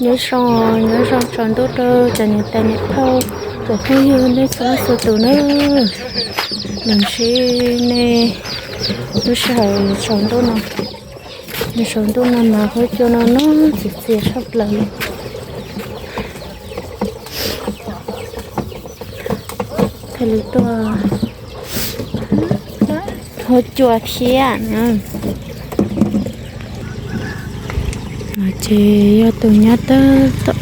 Nyob zoo, nyob zoo tsaus ntuj rau cov niam tais niam phauj, cov phooj ywg nej txhua leej txhua tus na. Los ntsib nej lub sij hawm tsaus ntuj no. Nyob tsaus ntuj no mas huab cua no no txias txias tshaj plaws li. Thiaj li tuaj huab cua thiab na. No ces yog tus nyob tab tom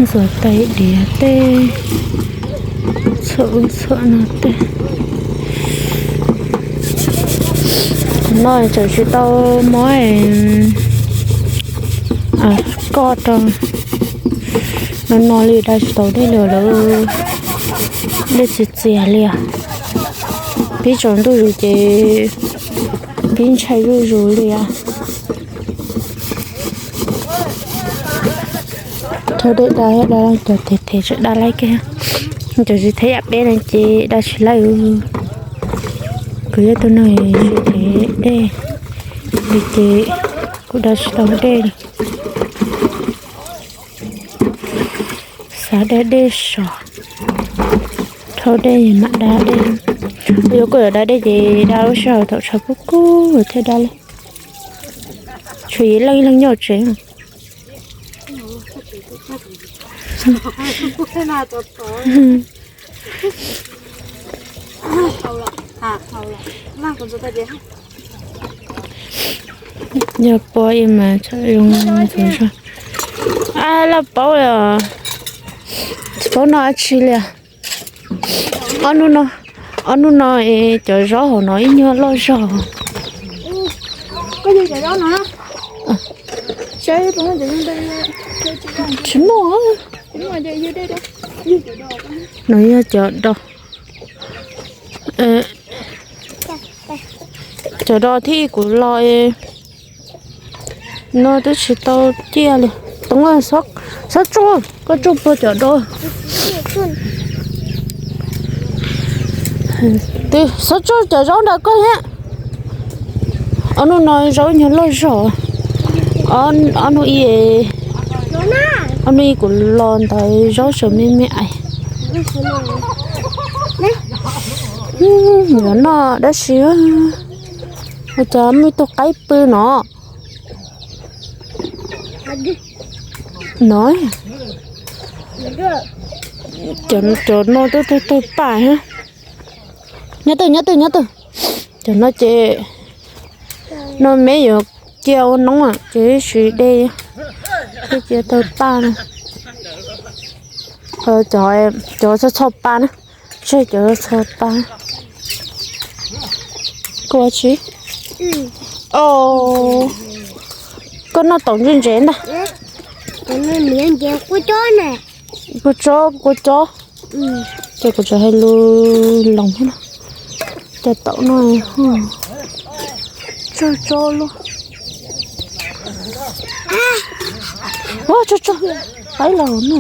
ntxuav tais diav tej txhuam ub txhuam no tej. Thaum no tseem tsis tau muab koj rau no no li, da tsis tau dej li lawm, dej txias txias li os. Pib tsaus ntuj zus ces pib ntshai zuj zus li os. Thauj dej da, da cov thev thev tseem da laib kiag, cov tsis thev yam peb no ces da tsis laib. Kuv yog tus neeg tsis thev dej li ces kuv da tsis tau dej li. Xav da dej sov, thauj dej mam da dej. Yuav koj yuav da dej ces da lub sij hawm thaum tshav kub kub thiaj da li. Tshuav yim leej ib leeg nyob tsev. Yog pua ib mas txhob zoo ntxuav zog. Ab, laj paub li os. Tsis paub noj dab tsi li os. Ob hnub no, ob hnub no es cov zaub hauv no ib nyuag loj zog. Tsis muaj. No yog cov do. Cov do thiab kuv los no twb tsis tau ciaj li. Toob, txhob tsuj, koj tsuj puag cov do. Txhob tsuj cov zaub ntawm koj thiab. Ob hnub no zaub nyuag loj zog. Ob hnub ib, ob hnub ib kuv los ntawd zaub tseem me me ais. Yuav noj dab tsi? Ua cas muaj ib tug qaib pw no? No, cov no twb tawg tawg paj thiab. Nyob twj, nyob twj, nyob twj. Cov no ces no me yuav cia ua noob ces siv de, twb cia tawg paj no. Cov, cov txho txho pa na, tseg cov txho pa. Koj ua tsi? Koj noj taum ntse ntse ntag. Kua tsob, kua tsob. Ces kuv tseem hais lus loos thiab no. Cov taum no tsawg tsob luaj. Ua tsawg tsob, qaib los no.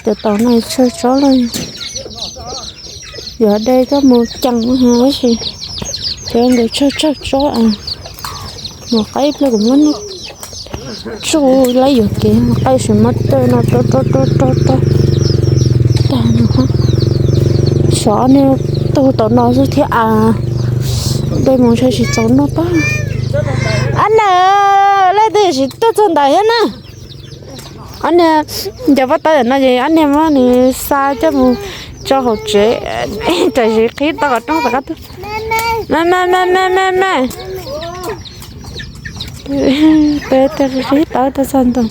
Cov taum no tsawg tsob luaj. Yuav de coj mus cees tab sis cov ntawd tsawg tsawg tsob. Mus qaib ib pliag kuv muab noj tsuj laib yuam kev, mus qaib sim muab tej no rau rau rau rau rau tag no. Xyov nej tuaj taum no xwb thiab as. Dej mus ntshe tsis txaus noj pab. Ab na, leej twg tsis tuaj txog ntawd thiab na. Ob niag, cov pob tawb no ces ob niag muab nws xa coj mus tso hauv tsev, raws zis qhib tau qhov rooj tom qab tuaj. Me me me me me me. Peb qhib tau tuaj txog ntua.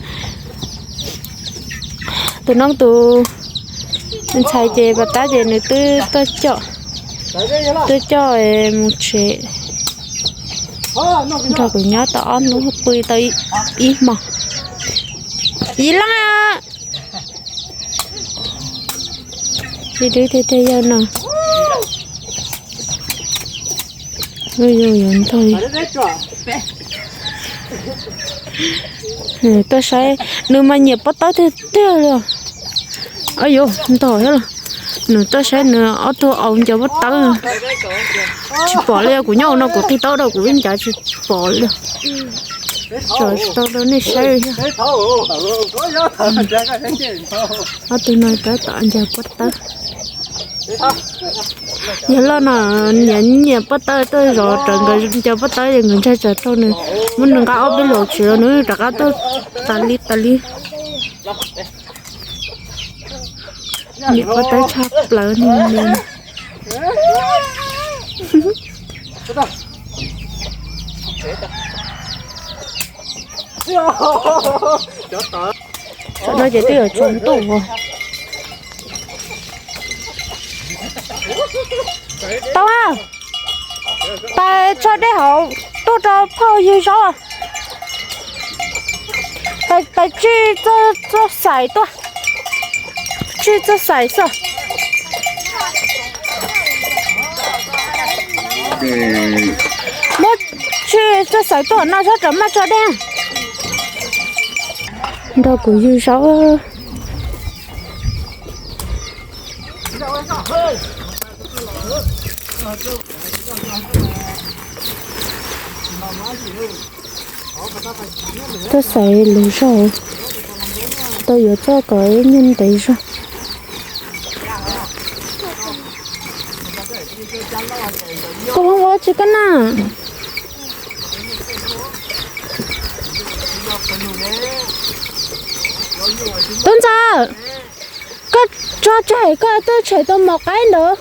Tus noob tus ntxhais ces pas tab ces nws twb tuaj coj, twb coj mus tsev nrog kuv nyob tau ob hnub pw tau ib hmo. Yim leej, yus dwb tiag tiag yawg no. Yuav ntog li. Tuaj saib, nws mas nyiam pob tawb tiag tiag li. Yuav ntog thiab los. Nws tuaj saib nws ob tug aus ncaws pob tawb. Tsis pom li, kuv nyob hauv no kuv qhib taub rau kuv ib ncav tsis pom li. Tso tau rau nej saib thiab. Ob tug no tab tom ncaws pob tawb. Yog loj no nyiam nyiam pob tawb tuaj zov raws nkawd ncaws pob tawb es nkawd ntshai tsam raug nws muab nws nqa ob peb luam tsis los nws rov qab tuaj tas li tas li. Nyiam pob tawb tshaj plaws ne. Tam no ces twb yuav tsaus ntuj os. Tau a, tais tso dej hauv tuaj rau phauj ywg zaub. Tais tsij txoj xaim tuaj, tsij txoj xaim xwb. Muab tsij txoj xaim tuaj no sab ram maj tso dej. Nrog kuv ywg zaub. Txoj xaim lus zog, tau yuav txoj kom nyuj ntev zog. Koj ua tsi koj na? Tub Ntxawg, koj tso tseg koj tuaj tshem tus maum qaib ntawd.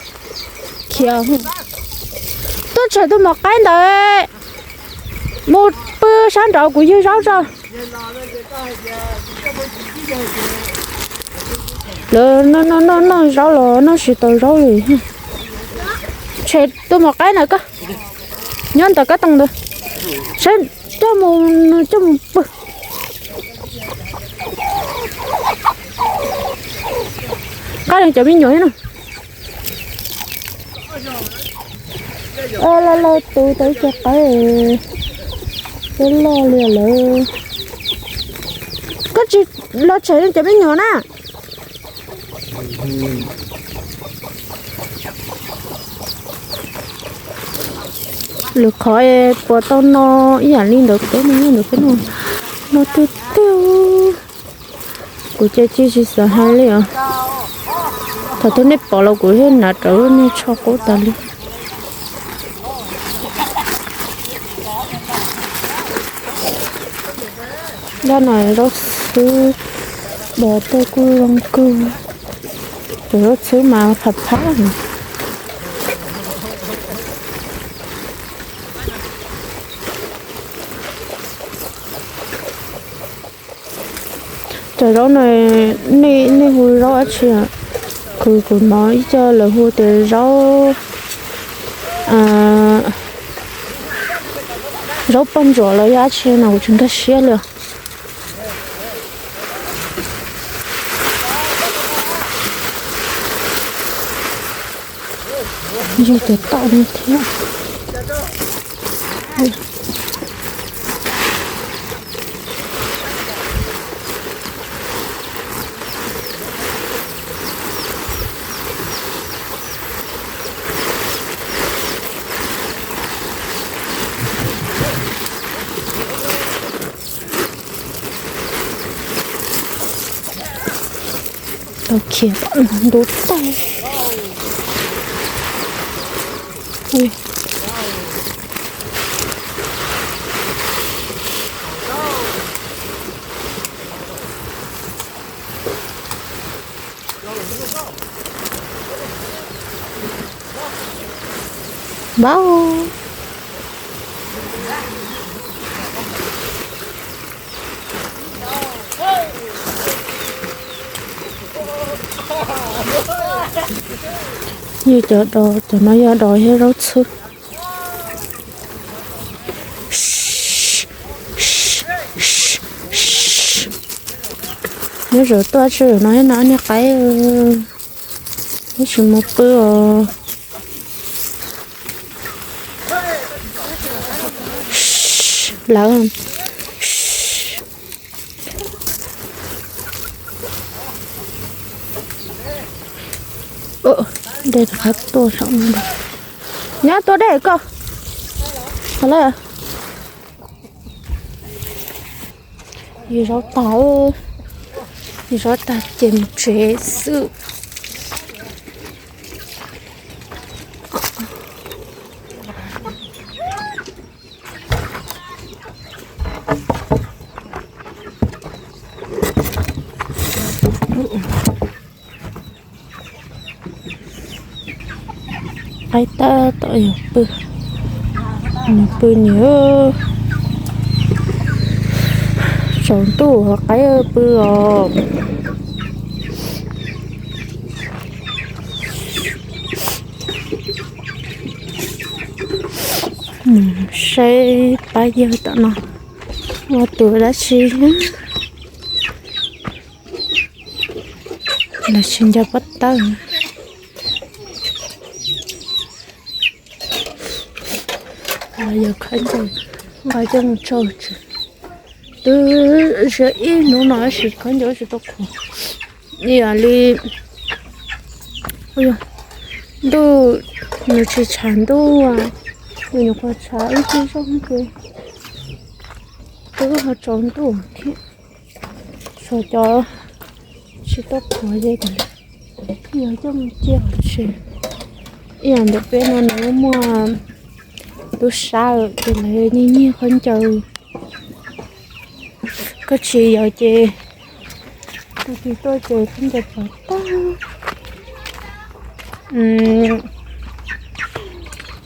Khiav, tuaj tshem tus maum qaib ntawd mus pw sab nraud kuv ywg zaub tso. Lawv noj noj zaub los noj tsis tau zaub li. Tshem tus maum qaib ntawd koj, nyob ntawm koj tau ntawd, saib coj mus, coj mus pw. Qab cov me nyuam na. Laj laj tus tau ib co qaib, loj li lawm. Koj tsis los tshem cov me nyuam na. Lwm qhov puas tau no ib yam li ntawd peb no, ntawd peb no, no tiag tiag. Kuv cia tsis xav hais li os. Thaum twg nej pom los kuv thiaj hnav rawv nej tsho qub tas li. Dab no zaub xwb, dos tej kuj zoo kawg. Cov zaub xwb mas phab phab. Cov zaub no, nej hu zaub dab tsi? Kuv, kuv hnov ib co lawv hu tias zaub, zaub poj ntsuam los yog dab tsi no kuv tsis nkag siab li os. Yog cov toj no thiab. Tau khiav tom no ntub tag. Npab. Yog cov dos, cov no yog dos thiab zaub txhwb. Nyob zoo tuaj tsis no no niag qaib, neb tsis mus pw os. Lawv dej rov qab tuaj saum no. Nyob tua dej koj. Hos lawm. Yus zaub tag, yus zaub tag ces mus tsev xwb. Qaib tab tom yog pw, nws pw nws tsaus ntuj qaib pw os. Saib pab yawg tom no ua tus dab tsi, los sis nco pob tawb. Yog khaub ncaws nqa coj mus tsau tsev. Twb ziab ib hnub no tab sis khaub ncaws tsis tau qhuav. Ib yam li ntuj nws tsis tshav ntuj, nws nyuam qhuav tshav ib tib zoo ces twb ho tsaus ntuj thiab. Tshuav cov tsis tau qhuav ces yog coj mus cia hauv tsev. Ib yam ntawm peb no nws muaj tub sab ces lawv nyiag nyiag khaub ncaws. Koj tsis yawg ces tus twg tuaj ces khaub ncaws pov tag.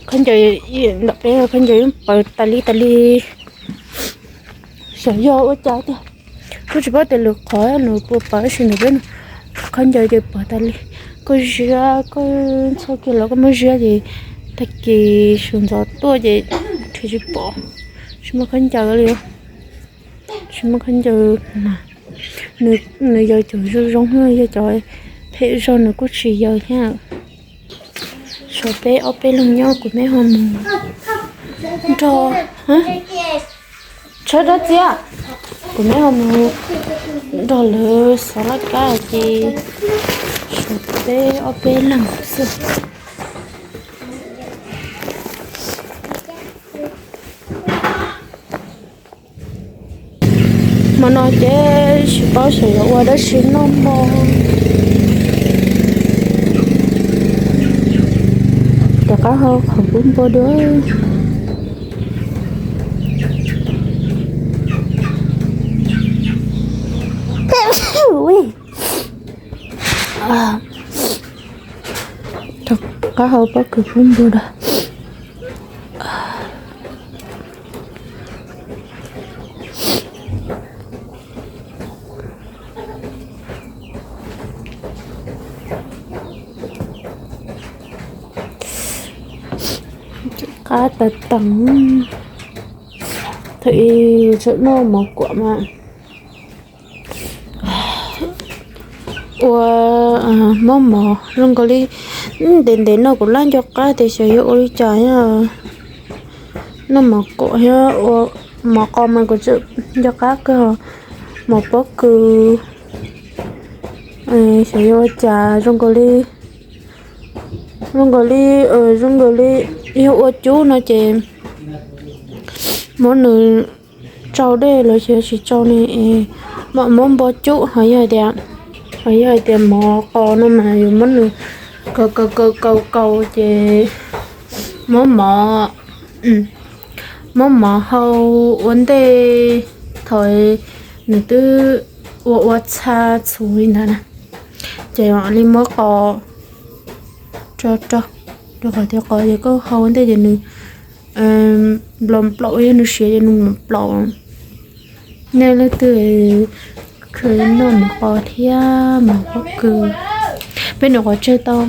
Khaub ncaws ntawm peb khaub ncaws yeej pawv tas li tas li. Xyov yog ua cas tiag, kuj tsis paub tias lwm qhov nws puas pawv tab sis ntawm peb khaub ncaws ces pawv tas li. Koj ziab koj txhob kiag los koj muab ziab ces tag kis sawv ntxov tuaj ces nrhiav tsis pom, tsis muaj khaub ncaws li. Tsis muaj khaub ncaws na. Nws yog cov zoo zoo, yog cov phem zog nws kuj tsis yawg thiab. Tshuav peb ob peb leeg nyob kuv me ho mus nrog, tshawb rab txiab, kuv me ho mus nrog lawv xov laj kab ces tshuav peb ob peb leeg xwb. Hmo no ces tsis paub xyov yuav ua dab tsi noj hmo. Rov qab hau qhov pub npua dua. Rov qab hau pob kws pub npua dua. Qab tas tees. Thaum ub tseem noj mov kuam mas ua mov mov zoo nkaus li ntev ntev no kuv laj nco qab tias xyov yuav ua li cas thiab. Noj mov kuam thiab ua mov qos mas kuv tseem nco qab kawg. Mov pob kws xyov yuav ua cas zoo nkaus li, zoo nkaus li, zoo nkaus li yog ua cub no ces muab nws tsau dej los xyov tsis tsau ne, mam muab npo cub. Ho yog hais tias, ho yog hais tias mov qos no mas yus muab nws kaus kaus kaus kaus ces muab mov, muab mov hau ua ntej thaum nws twb ua ua txha txhuv li ntawd na, ces mam li muab qos rau rau, rau qhov tias qos ces koj hau ua ntej ces nws nplaum nplaum, yog nws siav ces nws nplaum nplaum. Nej leej twg khwv noj mov qos thiab mov pob kws? Peb nyuam qhuav tseg tau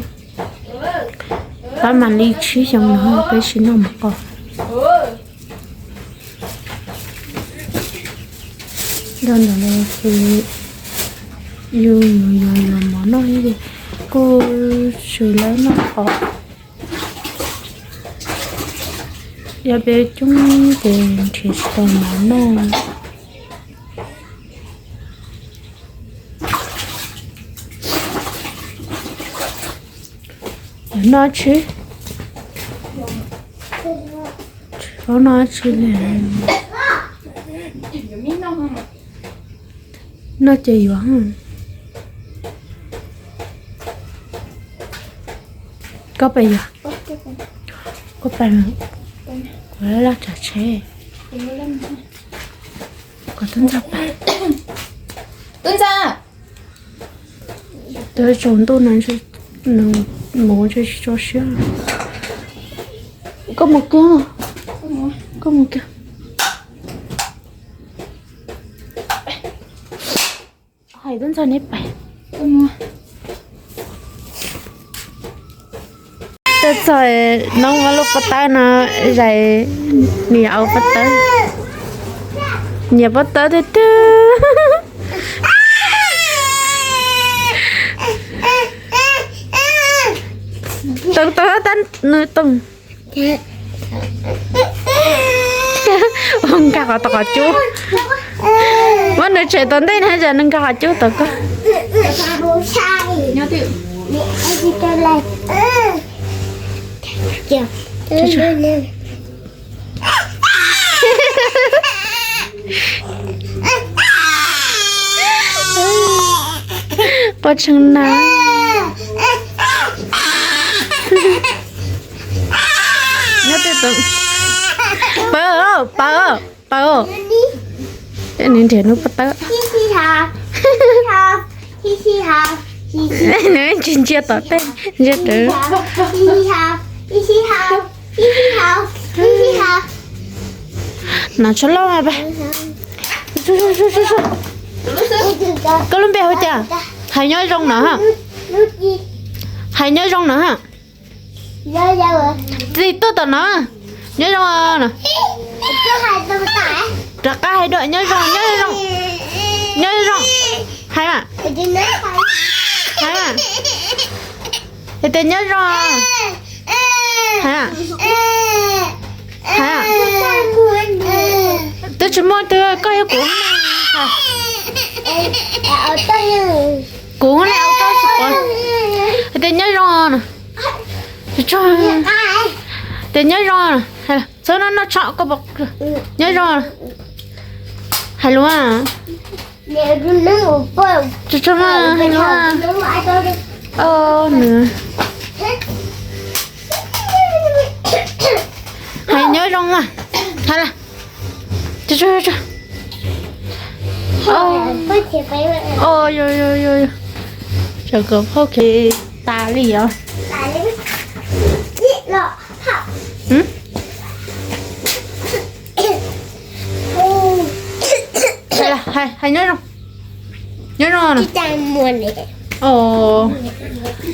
qab mam li tsib xyoos no peb tsis noj mov qos. Nrog ntawd los ces yus yuav yuav mov noj thiab ces kuj tsis lawv noj qos. Yog peb coob ces nrhiav tsis tau mov noj. Noj tsis, tsis paub noj tsis li. No ces yuav. Koj pais yuav. Koj pais, kuv laj tsav tsheb. Kom tub ntxawg pais. Tub ntxawg. Tub tsaus ntuj no, nws mus tsis tso siab. Koj mus kiag, koj mus kiag. Hais tub ntxawg neb pais. Tuaj txog noob muab lub pob tawb no zais, nws yuav ua pob tawb. Nyiam pob tawb tiag tiag. Toom, toom, tab nws toom. Nkag qhov tau qhov cub. Muab nws tshem tom ntej na, nws nkag qhov cub tom koj. Quaj tshee na. Nyob twj tus. Pawg, pawg, pawg. Nws nrhiav nws pob tawb. Nws tsis ntsia tom tej, ntsia rawv. Nov tsho loj mas pab. Koj lub npe hu cas? Hais nyob zoo no ha. Hais nyob zoo no ha. Txiv tuaj tom no. Nyob zoo no. Rov qab hais dua, nyob zoo, nyob zoo. Nyob zoo. Hais mas. Hais mas. Hais tias nyob zoo. Hais. Hais. Twb tsis muaj twg, koj yog kuv. Kuv ne, koj tsis pom. Hais tias nyob zoo no. Tias nyob zoo no. Txhob noj noj tsho koj pom. Nyob zoo no. Hais lus. Tsis tshua hais lus. Nws hais nyob zoo mas. Hais lawm. Tsis tshua. Tsam kom phauj khev tas li os. Hais nyob zoo. Nyob zoo.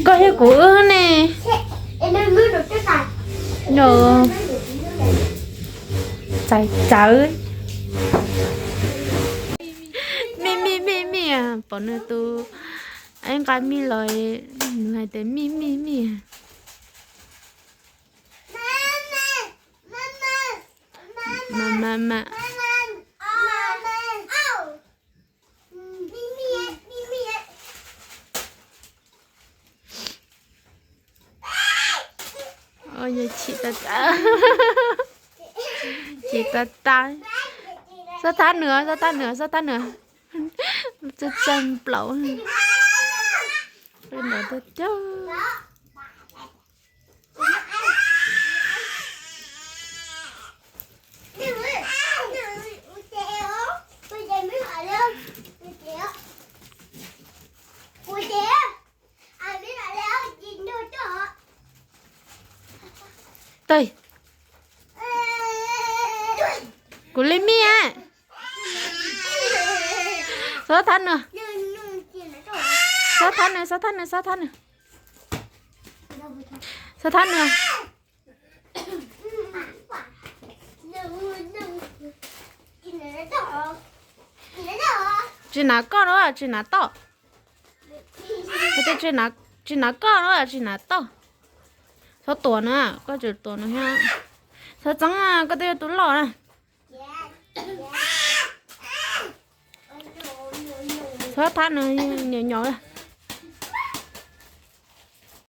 Koj thiab kuv wb ne. Txawv txawv. Mij mij mij mij, pom nws tus ev nqa mij los, nws hais tias mij mij mij. Mas mas mas. Chim tas tas. Chim tas tas. Xob thab nws, xob thab nws, xob thab nws. Txaj txaj nplaum. Ntawd tiag tiag. Tij, kuv li mij. Xob thab nws. Xob thab nws, xob thab nws, xob thab nws. Xob thab nws. Tsis hnav koj na, tsis hnav toj. Tsis hnav koj na, tsis hnav toj. Txhob tuav na, koj tseem tuav nws thiab. Txhob txeeb, koj twb yog tus loj na. Txhob thab nws, nyaum nyaum.